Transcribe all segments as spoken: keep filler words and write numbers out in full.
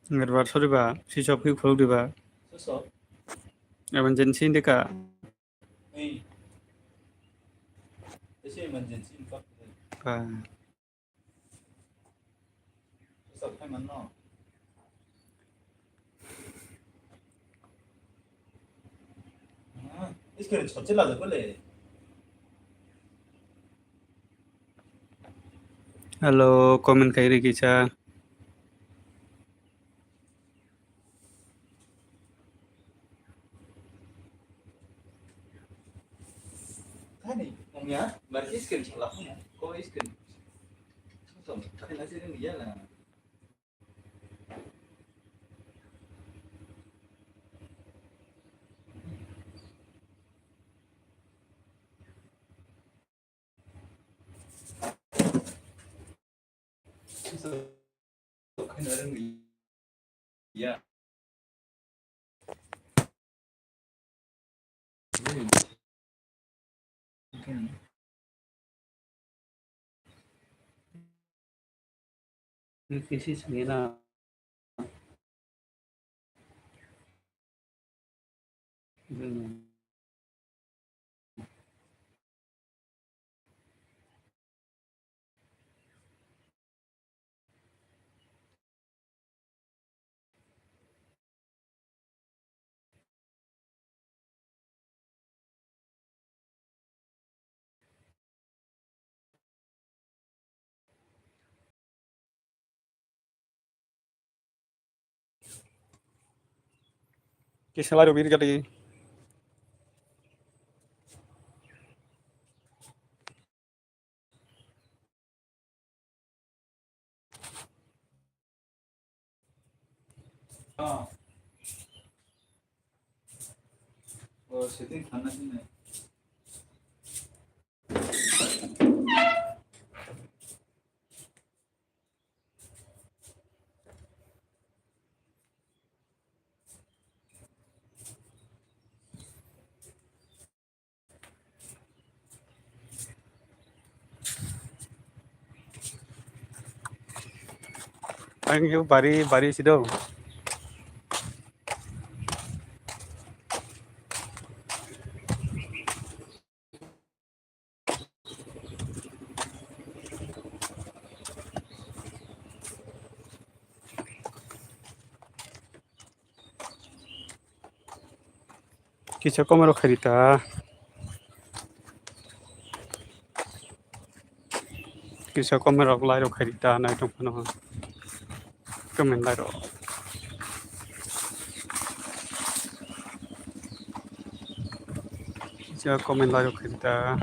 Norbar soriba, sisok hui khuluk diba. Emergency deka. Ba. Hello, comment khai rikisa. Thani, ongya, bar ki screen chala phone, ko screen. Sum sum, thani na sini ya la. Kisa lai rw bini gati. Ang yung bari, bari sido. Kisa comment rok khairita. Kisa comment rok like rok khairita, nai tong phano. Comment lai rok. Kisa comment lai rok khairita.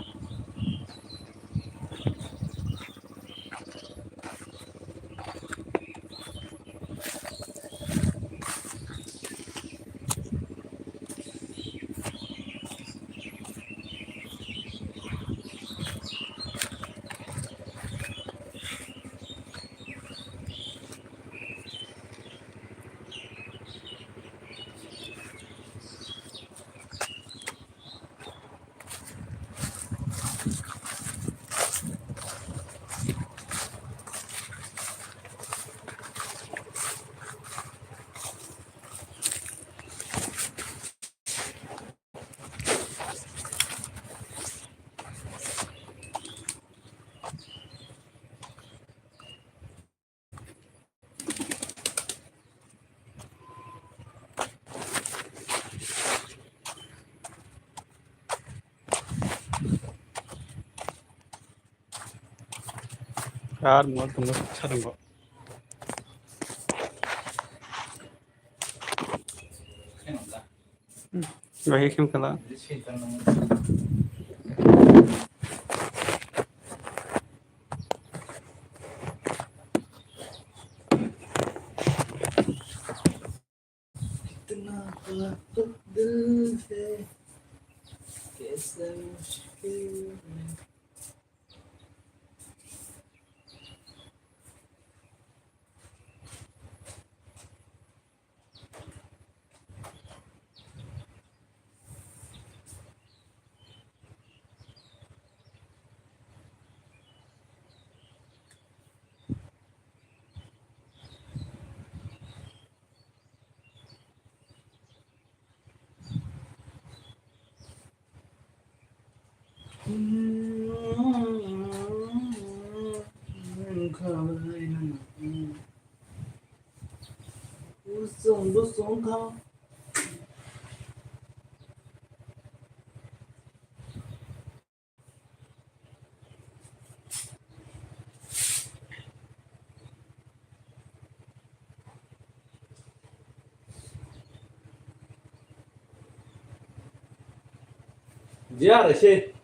Ar mo tongo, sa tongo. Bahai khe wngkha la. इतना ताकत दिल से कैसे मुश्किल में। Busung, busung kha. Jia rese.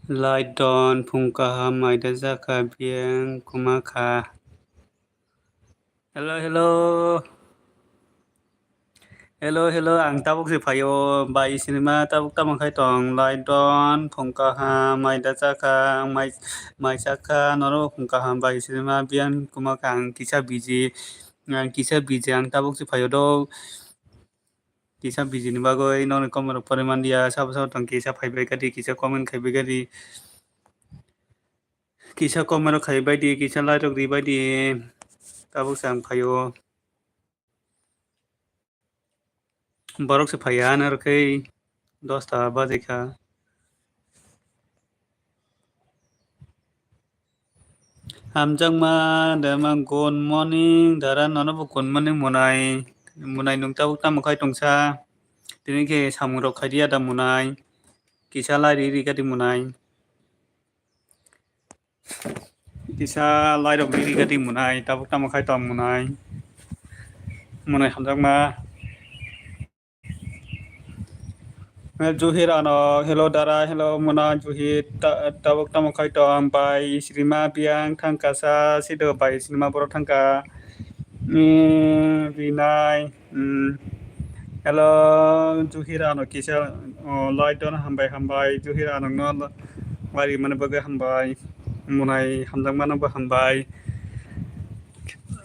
Light don, phung kaham, maida jaka, biyang kuma kha. Hello, hello. Hello, hello, ang tabuk se phaio, bai sinima tabuk tamo khai tong, light don, phung kaham, maida jaka, mai, mai chakha, norok phung kaham, bai sinima biyang kuma kha, ang kisa busy, ang kisa busy, ang tabuk se phaio do. Kisa busy ni bagwi nokni comment rok pori manliya, sabo sabo tong kisa phaibai kadi, kisa comment khaibai kadi, kisa comment rok khaibai di, kisa like rok ribai di, tabuk se ang phaio. Borok se phaiya, ano rwkhe dosta baji kha. Hamjakma dema, good morning dara, nono bo good morning munai. Munai nwng tabuk tamo khai tongsa? Tini khe samung rok khai diya da munai. Kisa lai ri ri kadi munai. Kisa lai rok ri ri kadi munai. Tabuk tamo khai tong munai. Munai hamjakma. Eh, Juhir ano, hello dara, hello muna, Juhir, ta-, tabuk tamo khai tong, bai, srima, biyang, thangkasa, sido bai, srima, borok thangka. Mm, Rinai, mm. Hello, Juhir ano, kisa, oh, light don, hambai, hambai, Juhir ano, no, wari mani bagwi hambai, munai hamjakma no bo hambai.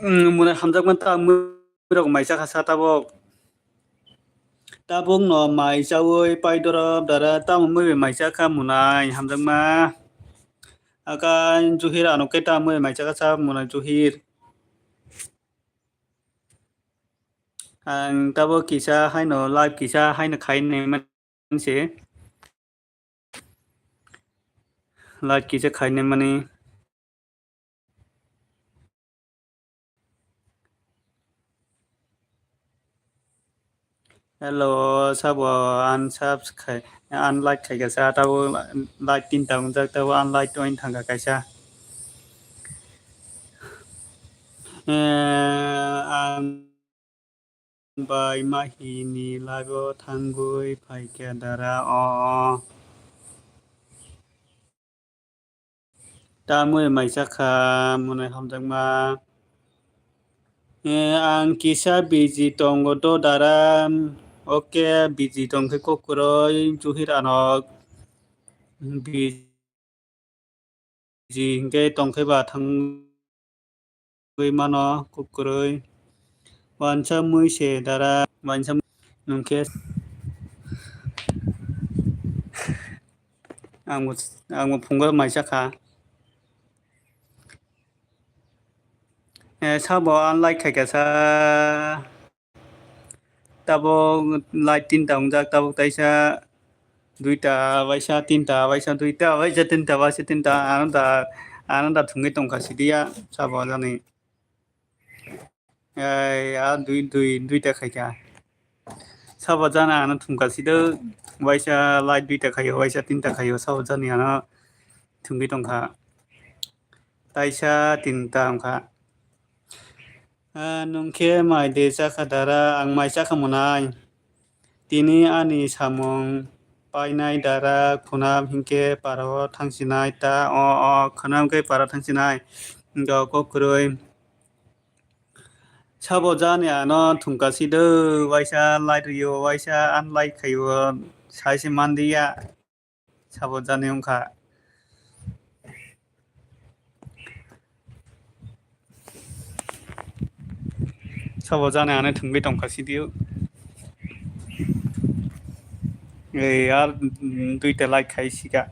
Mm, munai hamjakma ta, mui rok maisa kasa tabuk. Tabuk no mai chawi pai dorop dara tamo mui bai mai chakha munai hamjakma. Aka Juhir ano khe tamo mui bai mai chakha sa munai Juhir. Ang tabuk kisa haino live kisa haino khainai man se. Like kisa khainai mani. Hello, sabo unsubscribe, unlike khai kaisa, tabo like tinta wngjak, tabo unlike wng thangkha kaisa. Eh, ang bai mahini lago thangwi phaikha dara o. Tamwi maisa kha mwnwi hamjakma. Eh, ang kisa busy tongo do dara. Oke, busy tongkhe kok kwrwi Juhir anok. Busy hingke tongkhe ba thang Ui mano kukrwi. Wansa mui se dara, wansa mui nungkhe. Ang bo, ang bo phungo maisa kha. Eh, sabo ang like khaikha sa. Tabuk light tinta wngjak, tabuk taisa duita, waisa tinta, waisa duita, waisa tinta, waisa tinta, ano da, ano da thwngwi tongkha sidiya, sabo jani. Ai, a dui, dui, duita khaikha. Sabo jani ano thwngkha sido, waisa light duita khaio, waisa tinta khaio, sabo jani ano thwngwi tongkha. Taisa tinta wngkha. Ah, nwng khe mai de chakha dara, ang mai chakha monai. Tini ani samung painai dara khunam hinkhe parao thangsinai ta, o, o, khunam khe parao thangsinai. Ga kok kwrwi. Sabo jani ano thwngkha sido, waisa light rwio, waisa unlike khaio, sai se manliya. Sabo jani wngkha. Sabo jani ano thwngwi tongkha sidiyo. Ei, ar, mm, duita like khai sika.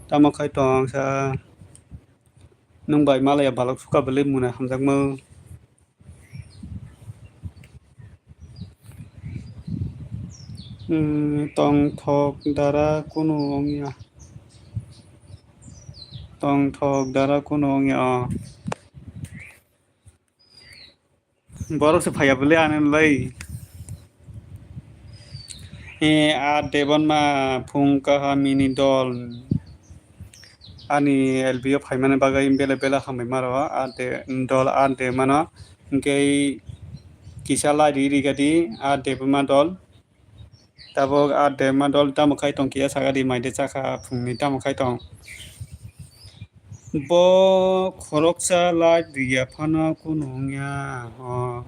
Tamo khai tong sa. Nwng bai malaya balok suka bwlwi muna hamjakmung. Hmm, tongthok dara kunu wngya. Tongthok dara kunu wngya, o. Borok se phaiya bwle ani lai. Eh, a Debonma phung kaha mini dol. Ani L B o phaimani bagwi bele bele hambai maro. A de, dol a de mano. Hingke kisa lai ri ri gadi a Debonma dol. Tabuk a Debonma dol tamo khai tong kiya saga di mai de chakha phungni tamo khai tong. Bo khoroksa light riya phano kunu wngya. O.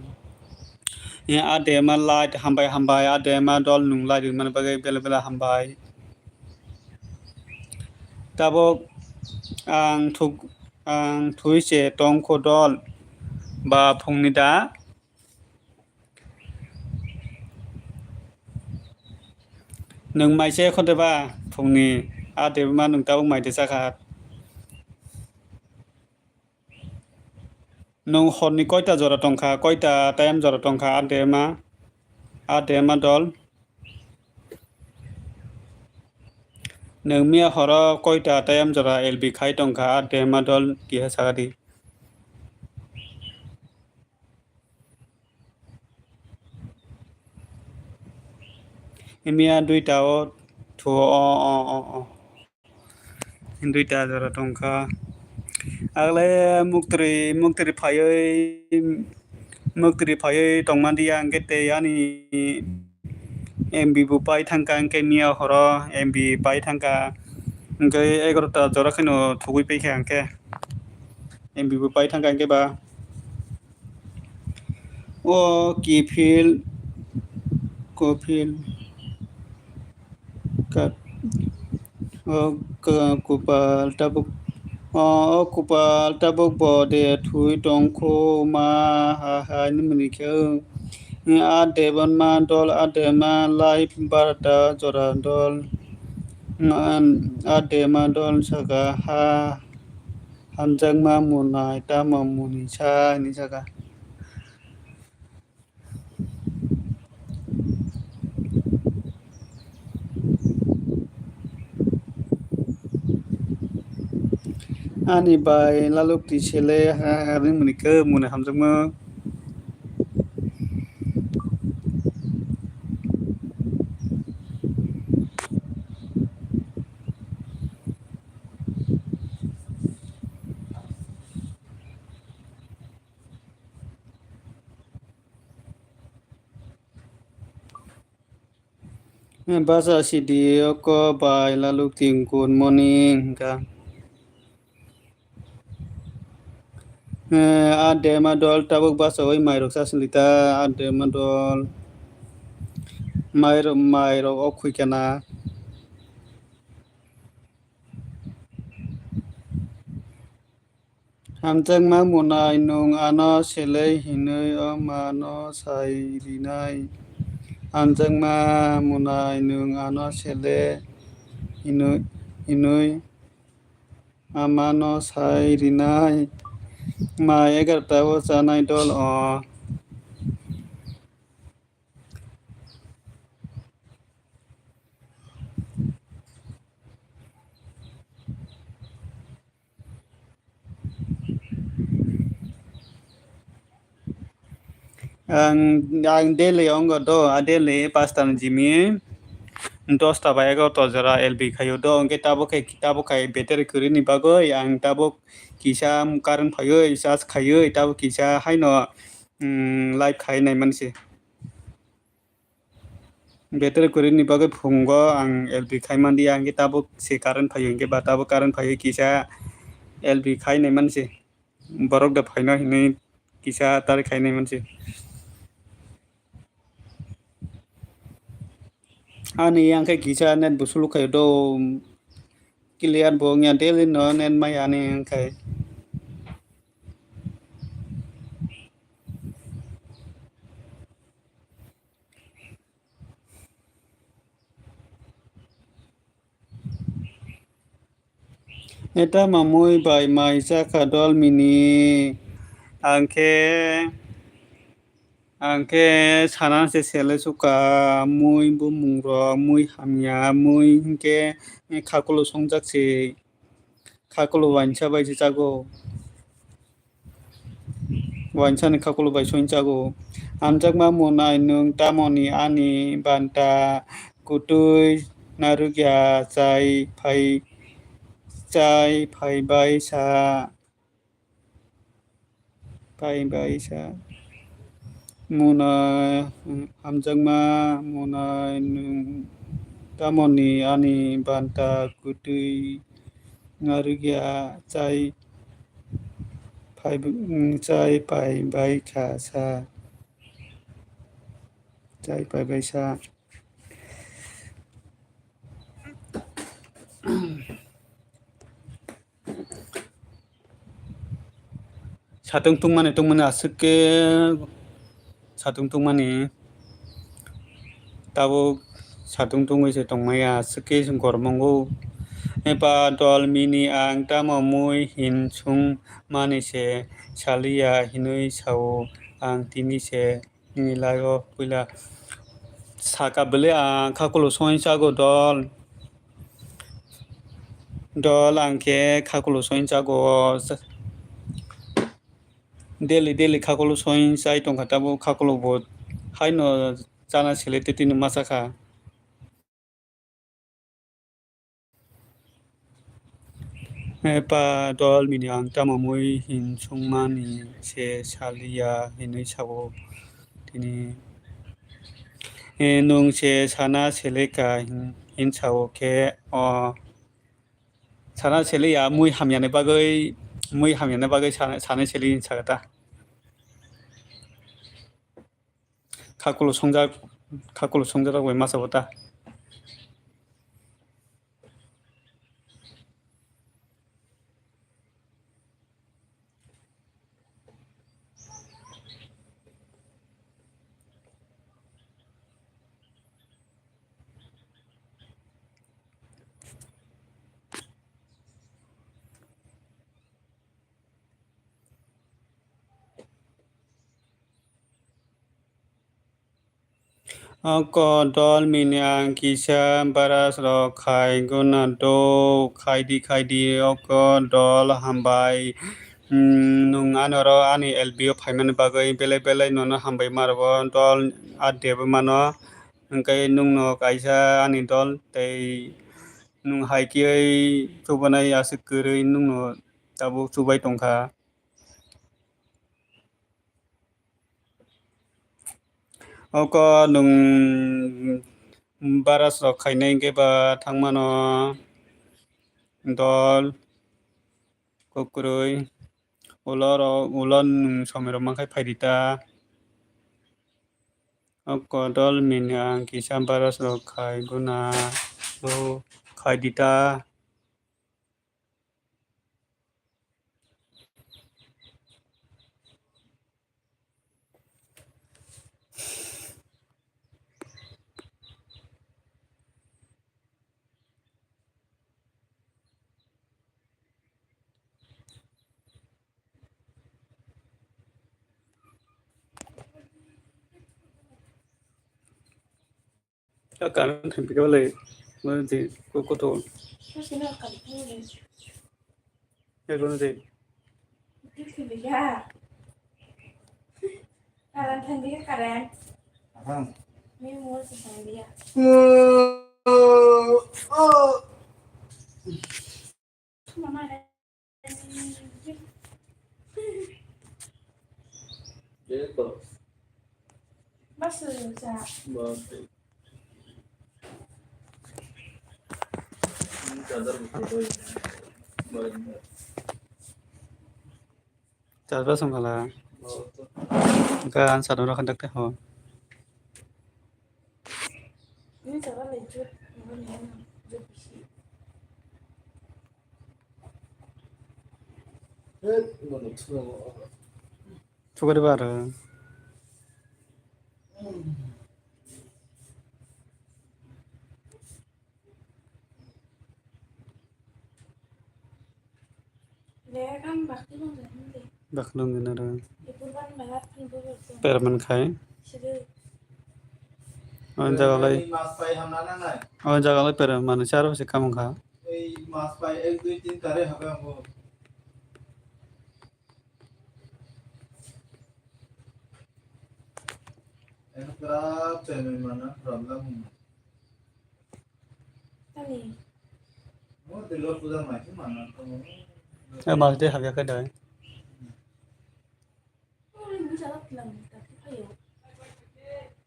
Ya, a Debonma light hambai hambai, a Debonma dol nwng light rimani bagwi bele bele hambai. Tabuk ang thuk, ang thwi se tongkho dol ba phungni da. Nwng mai se khonde ba phungni a Debonma nwng tabuk mai de chakha. Nwng horni koita jora tongkha, koita time jora tongkha a Debonma, a Debonma dol. Nwng miya horo koita time jora L B khai tongkha a Debonma dol kiha sagadi. Miya duita o thu o, o, o, o. Duita jora tongkha. Agle muktri, muktri phaiwi, muktri phaiwi tongmani hingke tei ani M B bo pai thangkha, hingke miya horo M B pai thangkha. Hingke egarota jora kheno thugui paikha hingke. M B bo pai thangkha hingke ba. O kiphil, kophil, kat, o k-, kupal tabuk, o, o kupal tabuk bo de thui tongkho ma ha ha ni muni khe. A Debonma dol, a Debonma lai barta jora dol, a Debonma dol saka ha. Hamjakma munai tamo muni sa hinwi saka. Ani bai laluk twi sele ha ha ring muni khe muni hamjakma. Basa sidi oko bai laluk ting good morning hingka. Eh, a Debonma dol tabuk basa oi mairok sa sili ta a Debonma dol. Mairok, mairok o khuikana. Hamjakma Munai, nwng ano sele hinwi o mano sai rinai. Hamjakma Munai, nwng ano sele hinwi, hinwi amano sai rinai. Mai egarota o chanai dol o. Ang, ang daily ongo do, a daily pasta ni jimi, dosta bai egarota jora L B khaio do, hwnkhe tabuk khai, tabuk khai battery kwrwini bagwi ang tabuk kisa current phaiwi charge khaiwi tabuk kisa haino, mm, live khai nai mansi. Battery kwrwini bagwi phungo ang L B khai manliya, hwnkhe tabuk se current phaiwi, hwnkhe ba tabuk current phaiwi kisa L B khai nai mansi. Borok da phaino hinwi kisa tari khai nai mansi. Ani yang khe kisa net bo suluk khaio do, clear bo wngya, daily no net maya ani yang khai. Eta mamui bai mai chakha dol mini. Ang khe, ang khe sana se sele suka, mui bumung rok, mui hamya, mui hinkhe khakulo songjak se, khakulo wainsa bai se chago. Wainsa ni khakulo bai soinchago. Hamjakma Munai, nwng tamoni ani banta kwtwi narwkya chai phai, chai phaibai sa, phaibai sa. Muna, Hamjakma Munai, nwng tamoni ani banta kwtwi narwkya chai phai, mm, chai phaibai kha sa, chai phaibai sa. Satung tungmani tungmani aswk khe satung tungmani. Tabuk satung tungwi se tongmaya, aswk khe gormongo. Eba dol mini ang tamo mui hin sung mani se saliya hinwi sao ang tini se nini live o puila saka bwle ang khakulo songwi chago dol. Dol ang khe khakulo songwi chago. Daily daily khakulo songwi chai tongkha, tabuk khakulo bo haino chana sele tei tini ma chakha. Eba dol mini ang tamo mui hin sungmani se saliya hinwi sao tini. E, nwng se sana seleka hin, hin sao khe o sana seleya mui hamyani bagwi, mui hamyani bagwi sana, sana sele hin sakha ta. Khakulo songjak, khakulo songjak rok bai masa bo ta. Oko dol mini ang kisa baras rok khai guna do, khaidi khaidi oko dol hambai. Hmm, nwng anoro ani L B o phaimani bagwi belai belai nono hambai ma rwo dol, a debwi mano. Hwnkhe nwngno kaisa ani dol tei nwng hai khe chubanai aswk kwrwi nwngno tabuk chubai tongkha. Oko nwng baras rok khainai hwnkhe ba thangmano dol kwrwi ulo rok, ulo nwng somoi rok mankhe phaidi ta. Oko dol mini ang kisa baras rok khai guna do khaidi ta. Ta karan thampika le, mo je ko koto. Eko no je. Karan thampika karan. Aham. Mi mo se thampika. Charge ba song khala. Ga an sa doro khandak te ho. Chukari bar. Bakhulung gana ro. Perman khai. On jaga lai. On jaga lai perman charo se kamung kha. Ei mas pai ek dui tin kare habe amo. Eno pura chemai mana problem. Ani. Mo telo puja mai mana to. E mas de habya ka dai.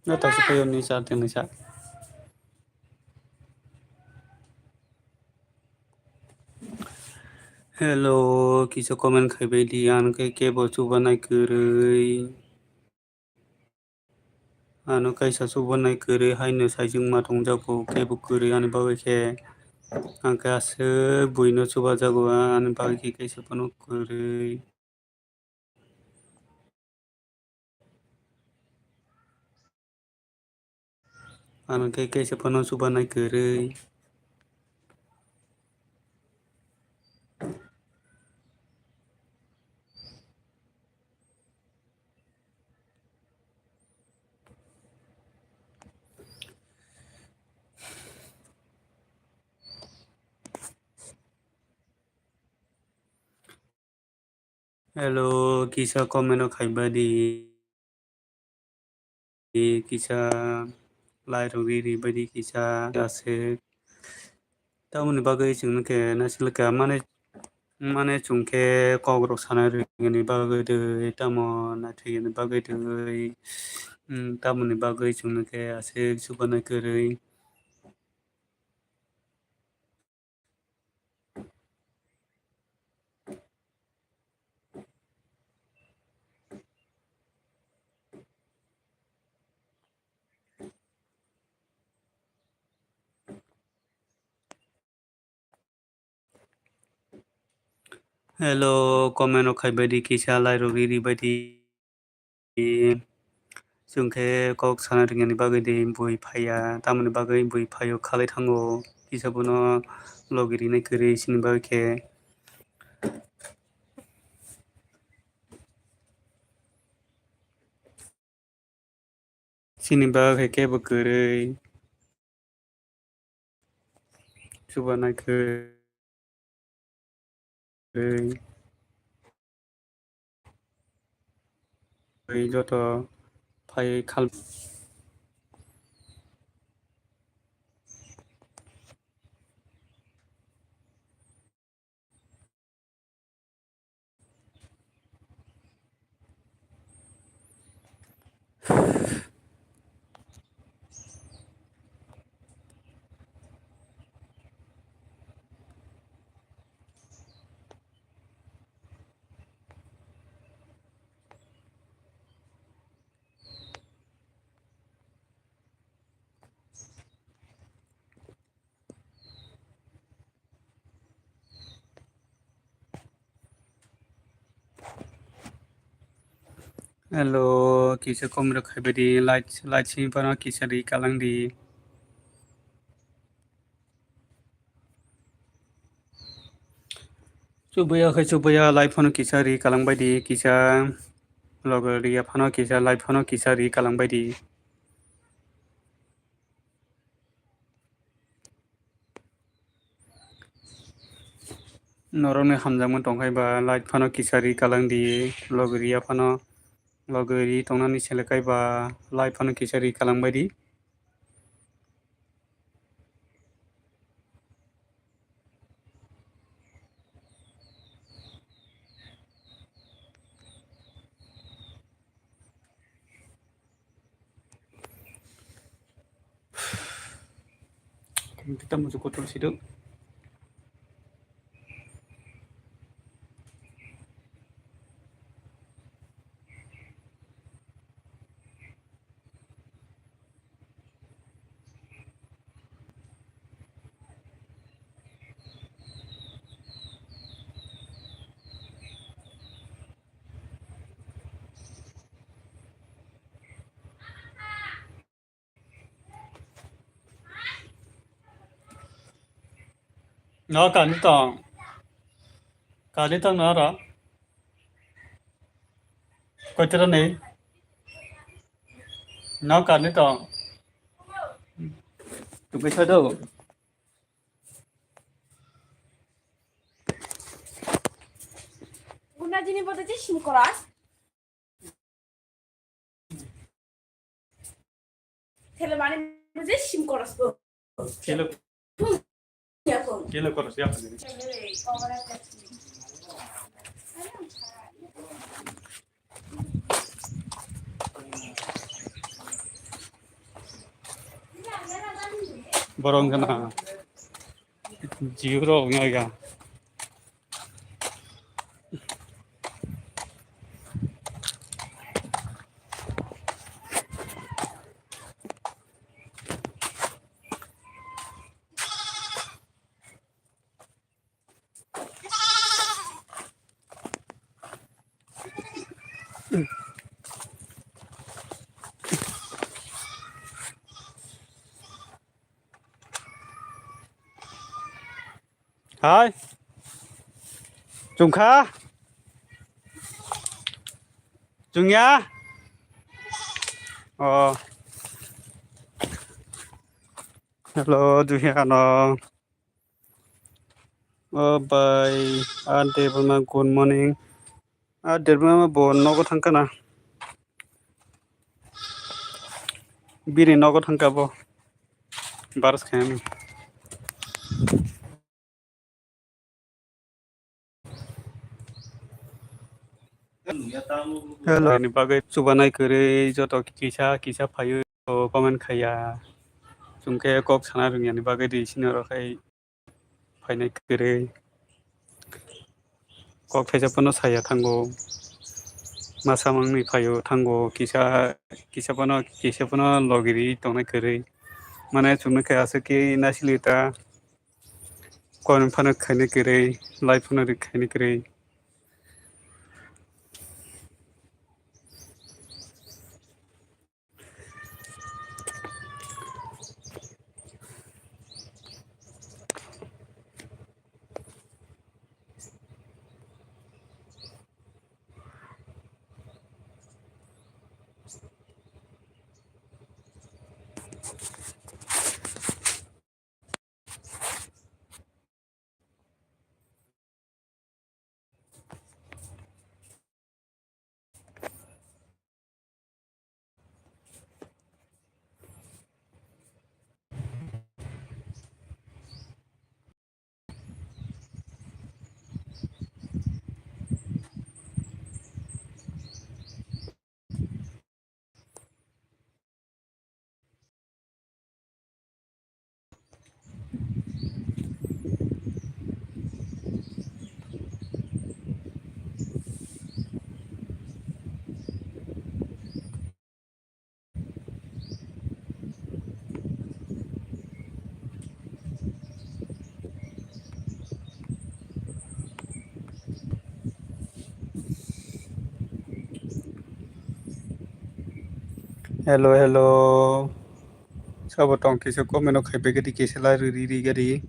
No ta se payo ni sa te ni sa. Hello, kisa comment khaibai di, ang khe kebo chubanai kwrwi. Ano kaisa chubanai kwrwi haino saijwkma tongjago, kebo kwrwi ani bagwi khe. Ang khe aswk buino chubajago, ani bagwi khe kaisa phano kwrwi. Ano khe kaisa phano chubanai kwrwi. Hello, kisa comment rok khaiba di. Kisa like rok ri ri bai di kisa aswk. Tamoni bagwi chwng nokhe naisik kha mane, mane chwng khe kok rok sana rwgwni bagwi twi tamo naithwkni bagwi twi, mm, tamoni bagwi chwng nokhe aswk chubanai kwrwi. Hello, comment rok khaibai di kisa, like rok ri ri bai di. Chwng khe kok sana rwngya ni bagwi de bui phaiya, tamoni bagwi bui phaio khalai thango, kisa bono logi rinai kwrwi sini bagwi khe. Sini bagwi khe kebo kwrwi. Chubanai kwrwi. Tei joto phai khal. Hello, kisa comment rok khaibai di, like, like simi phano kisa ri kalang di. Chubuya khe chubuya, like phano kisa ri kalang bai di, kisa logo ri ya phano kisa, like phano kisa ri kalang bai di. Norokni hamjakma tongkhai ba like phano kisa ri kalang di, logi riya phano, logi ri tongnani selekai ba like phano kisa ri kalang bai di. Kita musuh kotor situ. No, kani tong. Kani tong no ro. Koitara ni. No, kani tong. Tungkai sa do. Guna jini bote je sim koras. Tele mane je sim koras bo. Kelo. Kelo koras ya. Borong gana. Jiu rok wngya. Hai. Chungkha. Chungya. Oh. Hello, Juhiano. Oh, bye. Ah, Debma, good morning. Ah, Debma bo nogo thangkana. Bini nogo thangka bo. Baras khaim. Hello. Ni bagwi chubanai kwrwi joto kisa kisa phaio comment khaiya. Chwngkhe kok sana rwngya ni bagwi di sini oro khai phainai kwrwi. Kok thaisa phano saya thango. Masa mangni phaio thango. Kisa, kisa phano, kisa phano logiri tongnai kwrwi. Mane chwngno khe aswk khe naisili ta. Comment phano khainai kwrwi, like phano ri khainai kwrwi. Hello, hello. Sabo tong kisa comment no khai begadi kisa lai ri ri gadi.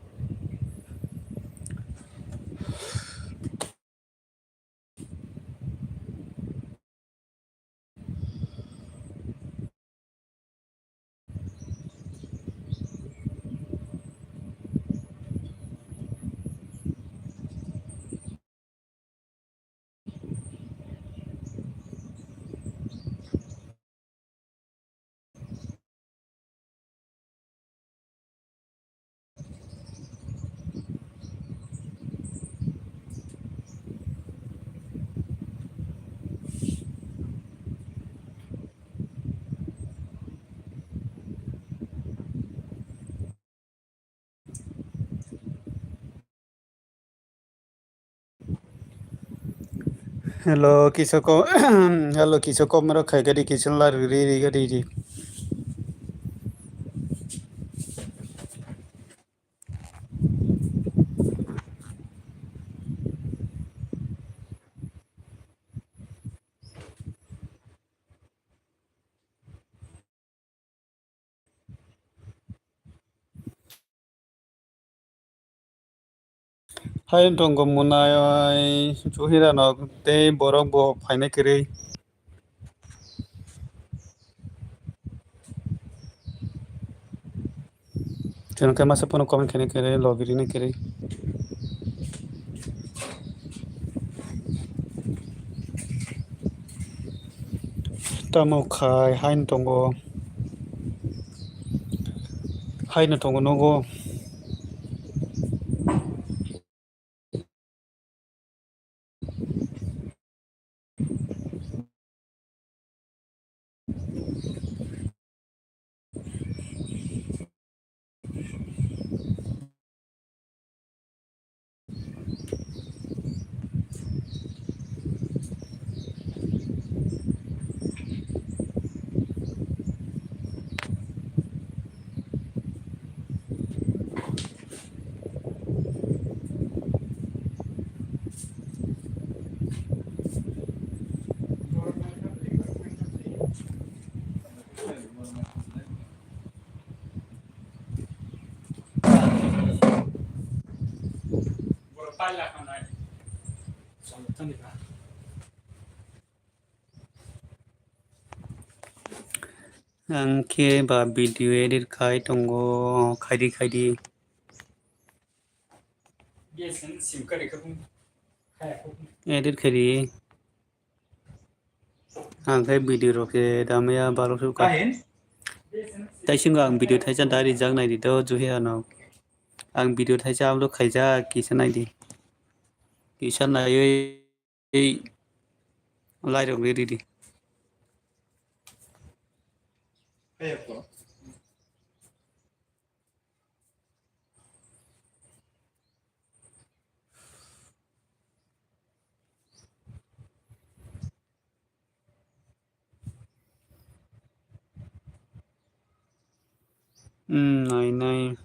Hello, kisa ko, hello, kisa ko mero khai gadi kisa la ri ri gadi ri. Hai tongo munai chuhira no tei borok bo phaina kwrwi. Chwng khe masa phone comment khaina kwrwi, logi rina kwrwi. Tamo khai haino tongo. Haino tongo nogo. Ang khe ba video edit khai tongo, khaidi khaidi. Edit khaidi. Ang khe video rok khe damya baro sukha. Taisingo ang video thaisa dari jak nai di do juhi ano. Ang video thaisa upload khaijak kisa nai di. Kisa naiwi lai rok ri di. Hmm, nai nai.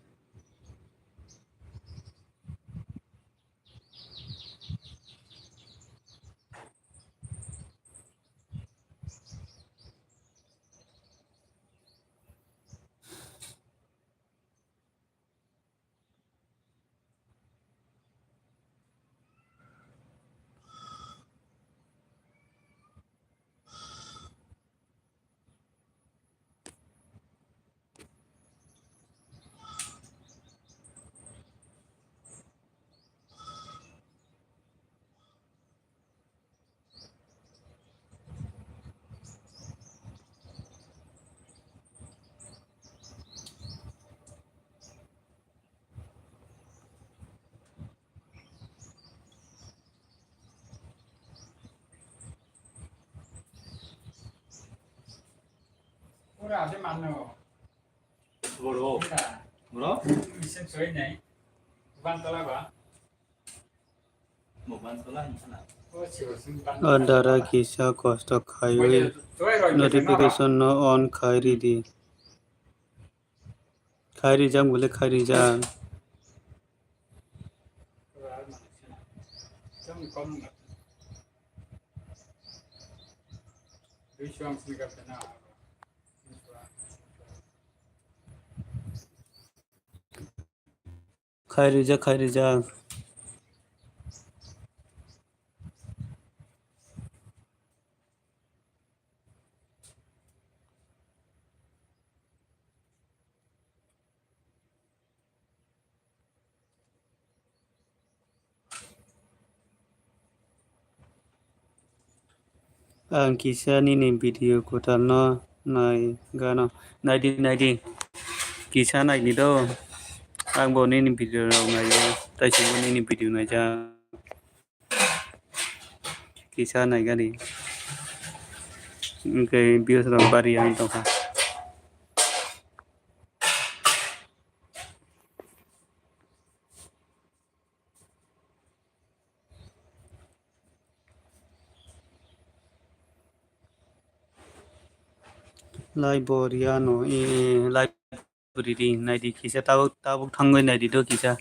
Ora ase mano. Boro. Ora. Boro? Ise soi nai. Ban tola ba. Mo ban tola ni sana. O si o si ban. Adara kisa kosto khaiwi. Notification no on khai ridi. Khai rijak bole khai rijak. Khai rijak, khai rijak. Ang kisa nini video kwtal no nai gano. Naidi, naidi. Kisa naidi do. Ang bo nini video rok naio. Taisi bo nini video naijak. Kisa naigani. Hwnkhe views rok bari yang tongkha. Library ano, eh, library naidi kisa tabuk, tabuk thangwi naidi do kisa.